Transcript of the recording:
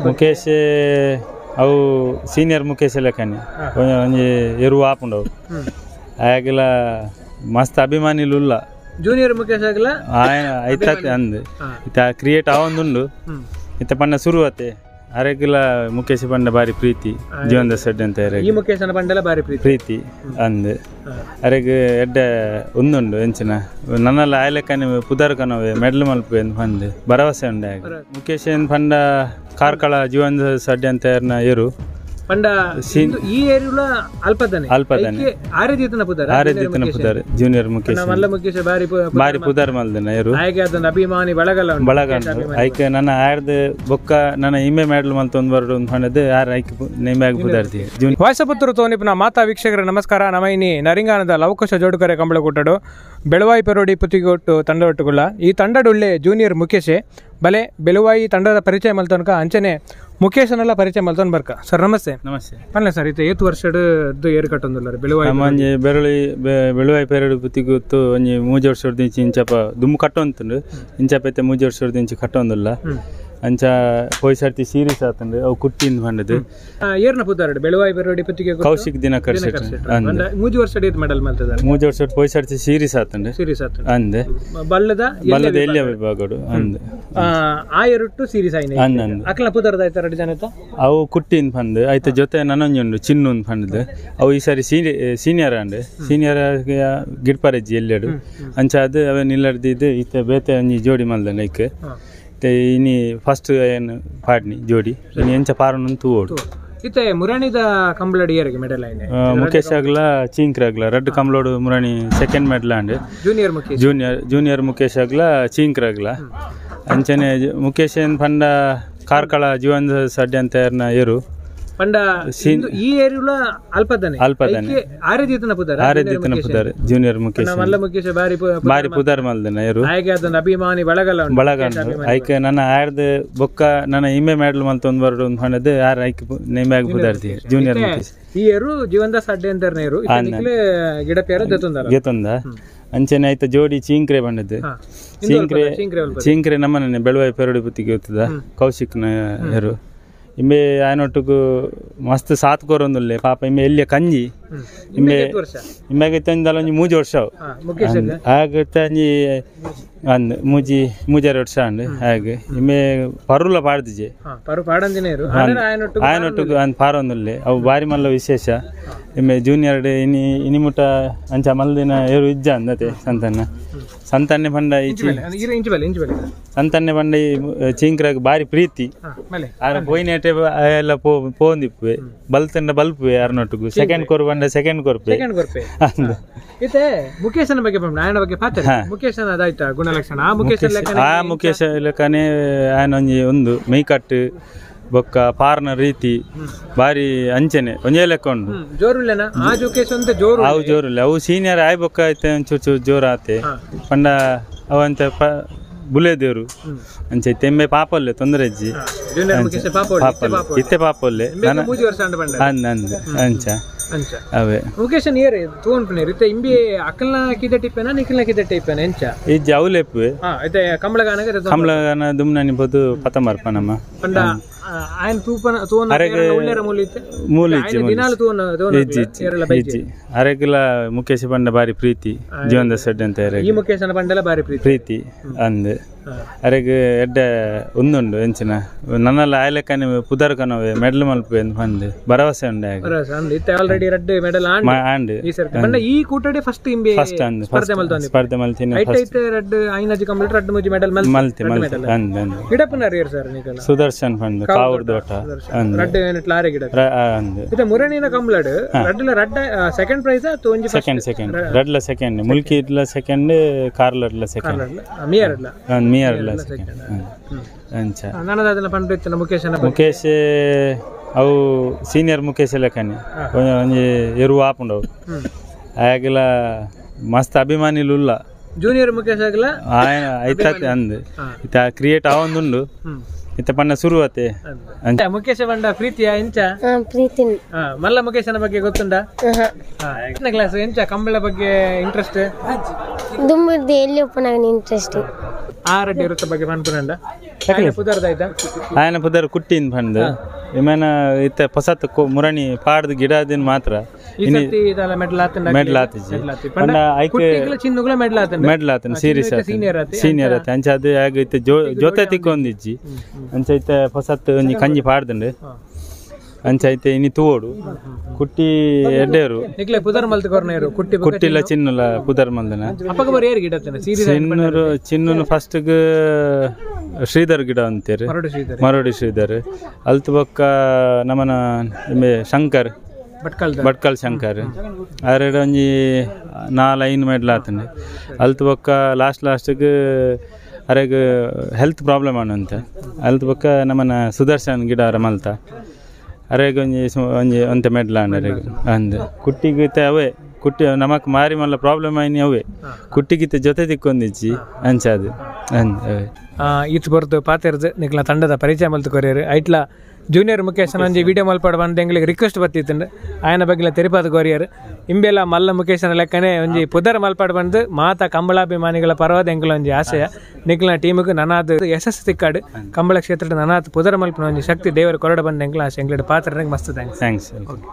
Mukesh ಅವು senior Mukesh ಲೆಕ್ಕನೆ ಒಂಜಿ ಎರು ಆಪುಂಡು ಆಯಗಲ ಮಸ್ತ್ ಅಭಿಮಾನಿಲು ಉಲ್ಲ ಜೂನಿಯರ್ ಮುಖೇಶ್ ಆಗಲ ಐತ ಅಂದ್ ಇತ್ತ ಕ್ರಿಯೇಟ್ ಆವೊಂದುಂಡು ಇತ್ತ ಪಂಡ ಶುರುವಾತೆ ಅರೆಗ್ಲ ಮುಖೇಶ್ ಪಂಡ ಬಾರಿ ಪ್ರೀತಿ ಜೀವನದ ಸೆಡ್ ಅಂತ ಈ ಮುಖೇಶನ ಪಂಡಲ ಬಾರಿ ಪ್ರೀತಿ ಪ್ರೀತಿ ಅಂದ್ ಅರೆಗ್ ಎಡ್ಡೆ ಒಂದುಂಡು ಎಂಚಿನ ನನ್ನೆಲ್ಲ ಆಯ್ಲೆಕ್ಕನೆ ಪುದರ್ ಕನವೆ ಮೆಡ್ಲ್ ಮಲ್ಪು ಎಂದು ಪಂದ್ ಭರವಸೆ ಉಂಡು ಆಗ ಮುಖೇಶ್ ಏನು ಪಂಡ ಕಾರ್ಕಳ ಜೀವನ ಸಡ್ಡೆ ಅಂತ ಏರು ಪಂಡ ಈ ಏರಿಯುಲ ಅಲ್ಪದನೆ ಅಲ್ಪದನೆ ಆರೆದಿತನ ಪುದರ್ ಆರೆದಿತನ ಪುದರ್ ಜೂನಿಯರ್ ಮುಖೇಶ್ ಮಲ್ಲ ಮುಖೇಶ್ ಬಾರಿ ಬಾರಿ ಪುದರ್ ಮಲ್ದನ ಏರು ಆಯ್ಕೆ ಅದನ್ನ ಅಭಿಮಾನಿ ಬಳಗಲ ಬಳಗ ಐಕೆ ನನ್ನ ಆರ್ದ ಬೊಕ್ಕ ನನ್ನ ಇಮ್ಮೆ ಮೆಡಲ್ ಮಲ್ತೊಂದು ಬರಡು ಪಂಡದು ಯಾರು ಐಕೆ ನಿಂಬೆಗ್ ಪುದರ್ತಿ ವಾಯ್ಸಪುತ್ತೂರು ತೋನಿಪ್ನ ಮಾತಾ ವೀಕ್ಷಕರ ನಮಸ್ಕಾರ. ನಮೈನಿ ನರಿಂಗಾನದ ಲವಕುಶ ಜೋಡುಕರೆ ಕಂಬಳಗುಟ್ಟಡು ಬೆಳವಾಯಿ ಪೆರೋಡಿ ಪುತಿಗೊಟ್ಟು ತಂಡೊಟ್ಟುಗುಳ್ಳ ಈ ತಂಡಡುಳ್ಳೆ ಜೂನಿಯರ್ ಮುಖೇಶೆ ಬಲೆ ಬೆಳುವಾಯಿ ತಂಡದ ಪರಿಚಯ ಮಲ್ತನಕ ಅಂಚನೆ ಮುಖೇಶನೆಲ್ಲ ಪರಿಚಯ ಮಲ್ತೊನ್ ಬರ್ಕ. ಸರ್ ನಮಸ್ತೆ. ನಮಸ್ತೆ. ಪನ್ಲೆ ಸರ್, ಇತ್ತೆ ಏತ್ ವರ್ಷಡ್ ಏರು ಕಟ್ಟೊಂದುಲ್ಲಾರ ಬೆಳುವಾಯಿ? ಒಂಜಿ ಬೆರಳಿ ಬೆಳುವಾಯಿ ಪೆರಡು ಪುತಿಗೊತ್ತು ಒಂಜಿ ಮೂಜಿ ವರ್ಷದ ಇಂಚಿ ಇಂಚಪ ದುಮ್ಮು ಕಟ್ಟೊಂತುಂಡು ಇಂಚಪ ಇತ್ತೆ ಮೂಜಿ ವರ್ಷದ ಇಂಚಿ ಕಟ್ಟೊಂದುಲ್ಲ ಅಂಚ ಪೋಯ್ ಸರ್ತಿ ಸೀರೀಸ್ ಆತಂಡು ಅವು ಕುಟ್ಟಿಂದ ಪಂಡದು ಏರ್ನ ಪುದಾರಡು ಬೆಳುವಾಯಿ ಪೆರೋಡಿ ಪುತ್ತಿಗೆ ಕೌಶಿಕ್ ದಿನಕರ್ ಶೆಟ್ಟಿ ಮೂಜಿ ವರ್ಷ ಏತ್ ಮೆಡಲ್ ಮಲ್ತದಾರೆ? ಮೂಜಿ ವರ್ಷ ಪೋಯ್ ಸರ್ತಿ ಸೀರೀಸ್ ಆತಂಡು ಸೀರೀಸ್ ಆತಂಡು ಅಂದೆ ಬಲ್ಲದ ಬಲ್ಲದ ಎಲ್ಲಿಯ ವಿಭಾಗಡು ಅಂದೆ ಆ ಎರಟ್ಟು ಸೀರೀಸ್ ಆಯ್ನೆ ಅಂದ ಅಕ್ಲ ಪುದಾರದ ಆಯ್ತ ಎರಡು ಜನತ ಅವು ಕುಟ್ಟಿಂದ ಪಂದು ಆಯ್ತ ಜೊತೆ ನನೊಂಜಿ ಉಂಡು ಚಿನ್ನು ಪಂಡದು ಅವು ಈ ಸಾರಿ ಸೀನಿಯರ್ ಅಂಡ್ ಸೀನಿಯರ್ ಗಿಡ್ಪರೆಜ್ಜಿ ಎಲ್ಲೆಡು ಅಂಚ ಅದು ಅವೇ ನಿಲ್ಲಡ್ದಿದ್ದು ಇತ್ತೆ ಬೇತೆ ಒಂಜಿ ಜೋಡಿ ಮಲ್ದಂಡ ಐಕ್ ಇನಿ ಫಸ್ಟ್ ಏನು ಪಾಡ್ನಿ ಜೋಡಿ ಇನಿ ಎಂಚ ಪಾರನು ತೂವೋಡು. ಇತ್ತೆ ಮುರಾಣಿದ ಕಂಬಳಡಿ ಏರಿಗೆ ಮೆಡಲ್ ಆಯ್ನೆ? ಮುಖೇಶ್ ಆಗ್ಲ ಚೀಂಕ್ರ ಆಗ್ಲ ರಡ್ಡ್ ಕಂಬಳೋಡು ಮುರಾಣಿ second medal and junior Mukesh junior Mukesh ಆಗ್ಲ ಚೀಂಕ್ರ ಆಗ್ಲ ಅಂಚನೆ ಮುಖೇಶ್ ಏನು ಪಂಡ ಕಾರ್ಕಳ ಜೀವನ ಸಡ್ಡೆ ಅಂತ ಏರು ಪಂಡ ಈ ಏರಿಯುಲ ಅಲ್ಪದನೆ ಅಲ್ಪದನೆ ಆರೆದಿತನ ಪುದರ್ ಆರೆದಿತನ ಪುದರ್ ಜೂನಿಯರ್ ಮುಖೇಶ್ ಮಲ್ಲ ಮುಖೇಶ್ ಬಾರಿ ಬಾರಿ ಪುದರ್ ಮಲ್ದನ ಏರು ಆಯ್ಕೆ ಅದನ್ನ ಅಭಿಮಾನಿ ಬಳಗಲ ಬಳಗ ಐಕೆ ನನ್ನ ಆರ್ದ ಬೊಕ್ಕ ನನ್ನ ಇಮ್ಮೆ ಮೆಡಲ್ ಮಲ್ತೊಂದು ಬರಡು ಪಂಡದು ಯಾರು ಐಕೆ ನಿಂಬೆಗ್ ಪುದರ್ತಿ ಜೂನಿಯರ್ ಮುಖೇಶ್ ಈ ಏರು ಜೀವನದ ಸಡ್ಡೆ ಅಂತಾರ ಏರು ಇತ್ತೆ ಗಿಡಪೇರ ಜೊತೊಂದರ ಜೊತೊಂದ ಅಂಚನೆ ಆಯ್ತ ಜೋಡಿ ಚೀಂಕ್ರೆ ಬಂದದ್ದು ಚೀಂಕ್ರೆ ಚೀಂಕ್ರೆ ನಮ್ಮನೆ ಬೆಳುವಾಯಿ ಪೆರಡು ಪುತ್ತಿಗೆ ಹೋಗ್ತದ ಕೌಶಿಕ್ನ ಏರು ಇಂಬೆ ಆಯನೊಟ್ಟುಗು ಮಸ್ತ್ ಸಾತ್ ಕೊರೊಂದುಲ್ಲೆ ಪಾಪ ಇಂಬೆ ಎಲ್ಲಿಯ ಕಂಜಿ ಇಂಬೆ ಇಂಬೆಗೆ ತಂದಲ ಒಂಜಿ ಮೂಜಿ ವರ್ಷ ಆಗ ಒಂಜಿ ಅಂದ್ ಮೂಜಿ ಮೂಜಾರು ವರ್ಷ ಅಂಡ್ ಹಾಗೆ ಇಂಬೆ ಪರುಲ ಪಾಡ್ದಿಜೆ ಆಯನೊಟ್ಟುಗು ಅಂದ್ ಪಾರೊಂದುಲ್ಲೆ ಅವು ಬಾರಿ ಮಲ್ಲ ವಿಶೇಷ. ಇಂಬೆ ಜೂನಿಯರ್ ಇನಿ ಇನಿ ಮುಟ ಅಂಚ ಮಲ್ದಿನ ಏರು ಇಜ್ಜ ಅಂದತೆ ಸಂತನ್ನ ಸಂತನ್ನೆ ಪಂಡ ಸಂತನ್ನೆ ಪಂಡ ಚೀಂಕ್ರಾಗ ಬಾರಿ ಪ್ರೀತಿ ಆರ ಪೋಯಿನೇಟೆ ಎಲ್ಲ ಪೋಂದಿಪ್ಪುವೆ ಬಲ್ತಂಡ ಬಲ್ಪುವೆ ಅರ್ನೊಟ್ಟುಗು ಸೆಕೆಂಡ್ ಕೊರು ಪಂಡ ಸೆಕೆಂಡ್ ಕೊರ್ಪೆ ಅಂದ. ಇತ್ತೆ ಮುಖೇಶನ ಬಗ್ಗೆ ಆಯನ ಬಗ್ಗೆ ಪಾತ್ರ ಮುಖೇಶನ ಅದಾಯ್ತ ಗುಣಲಕ್ಷಣ ಆ ಮುಖೇಶ ಆ ಮುಖೇಶ ಲೆಕ್ಕನೆ ಆಯನ ಒಂಜಿ ಒಂದು ಮೈಕಟ್ಟು ಬೊಕ್ಕ ಪಾರ್ನ ರೀತಿ ಬಾರಿ ಅಂಚನೆ ಒಂಜೇ ಲೆಕ್ಕ ಉಂಡು ಜೋರುಲ್ಲೆನ ಆ ಜೋಕೇಶ್ ಅಂತ ಜೋರು ಅವು ಜೋರುಲ್ಲ ಅವು ಸೀನಿಯರ್ ಆಯ್ ಬೊಕ್ಕ ಐತೆ ಒಂಚೂರು ಚೂರು ಜೋರು ಆತೆ ಪಂಡ ಅವಂತ ಬುಲೆ ದೇವರು ಅಂಚೆ ತೆಂಬೆ ಪಾಪಲ್ಲೆ ತೊಂದರೆ ಇಜ್ಜಿ ಇತ್ತೆ ಪಾಪಲ್ಲೆ ಅಂದ ಅಂದ ಅಂಚ ಅವೇ ಮುಖೇಶ್ ಏರ್ ತೂವೊನ್ಪುನೇರ್ ಇತ್ತೆ ಇಂಬಿ ಅಕಲ್ನ ಕಿದೆ ಟಿಪ್ಪೆನ ನಿಕಲ್ನ ಕಿದೆ ಟಿಪ್ಪೆನ ಎಂಚ ಇಜ್ಜಿ ಅವುಲೆಪ್ಪುವೆ ಇತ್ತೆ ಕಂಬಳಗಾನಗ ಕಂಬಳಗಾನ ದುಮ್ನಾನಿ ಪೋದು ಪತ ಮರ್ಪ ನಮ್ಮ ಪಂಡ ಆಯನ್ ತೂಪನ ತೂವನ ಉಲ್ಲೇರ ಮೂಲ ಇತ್ತೆ ಮೂಲ ಇಜ್ಜಿ ದಿನಾಲ ತೂವನ ಇಜ್ಜಿ ಇಜ್ಜಿ ಅರೆಗ್ಲ ಮುಖೇಶ್ ಪಂಡ ಬಾರಿ ಪ್ರೀತಿ ಜೀವನದ ಸೆಡ್ ಅಂತ ಈ ಮುಖೇಶನ ಪಂಡಲ ಬಾರಿ ಪ್ರೀತಿ ಪ್ರೀತಿ ಅಂದ್ ಅರೆಗ್ ಎಡ್ಡೆ ಒಂದುಂಡು ಎಂಚಿನ ನನ್ನೆಲ್ಲ ಆಯ್ಲೆಕ್ಕನೆ ಪುದರ್ ಕನವೆ ಮೆಡಲ್ ಮಲ್ಪು ಪಂದ್ ಭರವಸೆ ಉಂಡು ಆಗ ಇತ್ತೆ ಆಲ್ರೆಡಿ ರಡ್ಡ್ ಮೆಡಲ್ ಆಂಡ್ ಈ ಸರ್ತಿ ಪಂಡ ಈ ಕೂಟಡೆ ಫಸ್ಟ್ ಇಂಬೆ ಫಸ್ಟ್ ಅಂದ್ ಸ್ಪರ್ಧೆ ಮಲ್ತಿನ ಐಟ್ ಐತೆ ರಡ್ಡ್ ಐನಜಿ ಕಂಪ್ಲೀಟ್ ರಡ್ಡ್ ಮೂಜಿ ಮೆಡಲ್ ಮಲ್ತಿ ಮಲ್ತಿ ಅಂದ್ ಅಂದ್ ಗಿಡಪುನರ್ ಏರ್ ಸರ್ ನಿಕಲ ಸುದರ್ಶನ್ ಪಂದ್ ಕಾವೂರ್ ದೋಟ ಅಂದ್ ರಡ್ಡ್ ಏನಿಟ್ಲ ಆರೆ ಗಿಡ ಅಂದ್ ಇತ್ತೆ ಮುರಣಿನ ಕಂಬ್ಲಡ್ ರಡ್ಡ್ಲ ರಡ್ಡ್ ಸೆಕೆಂಡ್ ಪ್ರೈಸ್ ಅತ್ತು ಒಂಜಿ ಸೆಕೆಂಡ್ ಸೆಕೆಂಡ್ ರಡ್ಲ ಸೆಕೆಂಡ್ ಮುಲ್ಕಿ ಇಡ್ಲ ಸೆಕೆಂಡ್ ಕಾರ್ಲಡ್ಲ ಸೆಕೆಂಡ್ ಮಿಯರ್ಲ ಮಿಯರ್ಲ ಸೆಕೆಂಡ್ ಅಂಚ ನನದಾದನ ಪಂಡ ಮುಖೇಶನ ಮುಖೇಶ್ ಅವು ಸೀನಿಯರ್ ಮುಖೇಶ್ ಲೆಕ್ಕನೆ ಒಂಜಿ ಎರು ಆಪುಂಡು ಆಗಲ ಮಸ್ತ್ ಅಭಿಮಾನಿಲು ಉಲ್ಲ ಜೂನಿಯರ್ ಮುಖೇಶ್ ಆಗಲ ಐತ ಅಂದ್ ಇತ್ತ ಕ್ರಿಯೇಟ್ ಆವೊಂದುಂಡು ಇತ್ತ ಪಂಡ ಶುರುವಾತೆ ಮುಖೇಶ ಪಂಡ ಪ್ರೀತಿಯ ಎಂಚ ಪ್ರೀತಿ ಮಲ್ಲ ಮುಖೇಶನ ಬಗ್ಗೆ ಗೊತ್ತುಂಡ? ಕ್ಲಾಸ್ ಎಂಚ ಕಂಬಳ ಬಗ್ಗೆ ಇಂಟ್ರೆಸ್ಟ್ ದುಮ್ಮುರ್ದು ಎಲ್ಲಿ ಒಪ್ಪನಾಗ ಇಂಟ್ರೆಸ್ಟ್ ಆ ರಡ್ಡಿ ಇರುತ್ತೆ ಬಗ್ಗೆ ಪನ್ಪುನಂಡ? ಪುದರ್ದಾಯ್ತಾ ಆಯನ ಪುದರ್ ಕುಟ್ಟಿನ್ ಪಂದ್ ಇಮೇನ ಇತ್ತೆ ಪೊಸತ್ ಮುರಣಿ ಪಾಡ್ದು ಗಿಡ ದಿನ ಮಾತ್ರ ಈ ಸರ್ತಿ ಇದೆಲ್ಲ ಮೆಡಲ್ ಆತಂಡ ಮೆಡ್ಲ್ ಆತಿಜಿ ಪಂಡ ಐಕ್ ಕುಟ್ಟಿಗ್ಲ ಚಿನ್ನುಗ್ಲ ಮೆಡಲ್ ಆತಂಡ ಮೆಡ್ಲ್ ಆತನ ಸೀರಿಯಸ್ senior ಆತೆ. ಸೀನಿಯರ್ ಆತೆ ಅಂಚ ಅದು ಆಗ ಇತ್ತೆ ಜೊತೆ ತಿಕ್ಕೊಂದಿಜ್ಜಿ ಅಂಚ ಇತ್ತೆ ಪೊಸತ್ ಒಂಜಿ ಕಂಜಿ ಪಾಡ್ದುಂಡು ಅಂಚ ಐತೆ ಇನಿ ತೂವೋಡು ಕುಟ್ಟಿ ಎಡ್ಡೇರು ನಿಕ್ಲೆ ಪುದರ್ ಮಲ್ತ್ ಕೊರ್ನೇರು ಕುಟ್ಟಿ ಬೊಕ್ಕ ಕುಟ್ಟಿಲ ಚಿನ್ನುಲ ಪುದರ್ ಮಲ್ದನ ಅಪ್ಪಗ ಬರಿ ಏರ್ ಗಿಡ ಆತನ ಸೀರಿಯಸ್ ಚಿನ್ನೂರು ಚಿನ್ನೂನು ಫಸ್ಟ್ಗ್ ಶ್ರೀಧರ್ ಗಿಡ ಅಂತೀರಿ ಮರಡು ಶ್ರೀಧರ್ ಮರೋಡಿ ಶ್ರೀಧರ್ ಅಲ್ತು ಬೊಕ್ಕ ನಮನ ಇಂಬೆ ಶಂಕರ್ ಭಟ್ಕಲ್ದ ಭಟ್ಕಲ್ ಶಂಕರ್ ಆರೆಡ್ ಒಂಜಿ ನಾಲ್ ಐನ್ ಮೆಡ್ಲ್ ಆತಂಡು ಅಲ್ತು ಬೊಕ್ಕ ಲಾಸ್ಟ್ ಲಾಸ್ಟ್ಗ್ ಅರೆಗ್ ಹೆಲ್ತ್ ಪ್ರಾಬ್ಲಮ್ ಆನಂತ ಅಲ್ತು ಬೊಕ್ಕ ನಮನ ಸುದರ್ಶನ್ ಗಿಡ ಅರ ಮಲ್ತ ಅರೆಗ್ ಒಂಜಿ ಒಂಜಿ ಒಂತೆ ಮೆಡ್ಲ್ ಆಂಡ್ ಅರೆಗ್ ಅಂದ್ ಕುಟ್ಟಿಗ್ ಇತ್ತೆ ಅವೇ ಕುಟ್ಟಿ ನಮಕ್ ಮಾರಿ ಮಲ್ಲ ಪ್ರಾಬ್ಲಮ್ ಆಯ್ನಿ ಅವೇ ಕುಟ್ಟಿಗಿತ್ತೆ ಜೊತೆ ತಿಕ್ಕೊಂದಿಜ್ಜಿ ಅಂಚಾದು ಅಂದ್ ಅವೇ ಈತ್ ಬರ್ದು ಪಾತೆರ್ದು ನಿಕ್ಲ ತಂಡದ ಪರಿಚಯ ಮಲ್ತು ಕೊರಿಯರು ಐಟ್ಲ ಜೂನಿಯರ್ ಮುಖೇಶ್ ಒಂಜಿ ವಿಡಿಯೋ ಮಲ್ಪಾಡು ಬಂದು ಎಂಗ್ಲಿಗೆ ರಿಕ್ವೆಸ್ಟ್ ಬತ್ತಿತ್ತುಂಡು ಆಯನ ಬಗ್ಗೆ ತೆರಿಪಾದ ಕೊರಿಯರ್ ಇಂಬೆಲ್ಲ ಮಲ್ಲ ಮುಖೇಶನ ಲೆಕ್ಕನೆ ಒಂಜಿ ಪುದರ್ ಮಲ್ಪಾಡು ಬಂದು ಮಾತ ಕಂಬಳಾಭಿಮಾನಿಗಳ ಪರವಾದ ಎಂಕಲ ಒಂಜಿ ಆಶಯ ನಿಕ್ಲ ಟೀಮಿಗೆ ನನಾದ್ ಯಶಸ್ಸು ತಿಕ್ಕಾಡು ಕಂಬಳ ಕ್ಷೇತ್ರದ ನನಾದ್ ಪುದರ್ ಮಲ್ಪಿನ ಒಂಜಿ ಶಕ್ತಿ ದೇವರ ಕೊರಡ ಬಂದ ಎಂಕಲ ಆಶೆ ಎಂಗ್ಲಿಡ್ ಪಾತ್ರ ಮಸ್ತ್ thanks thanks.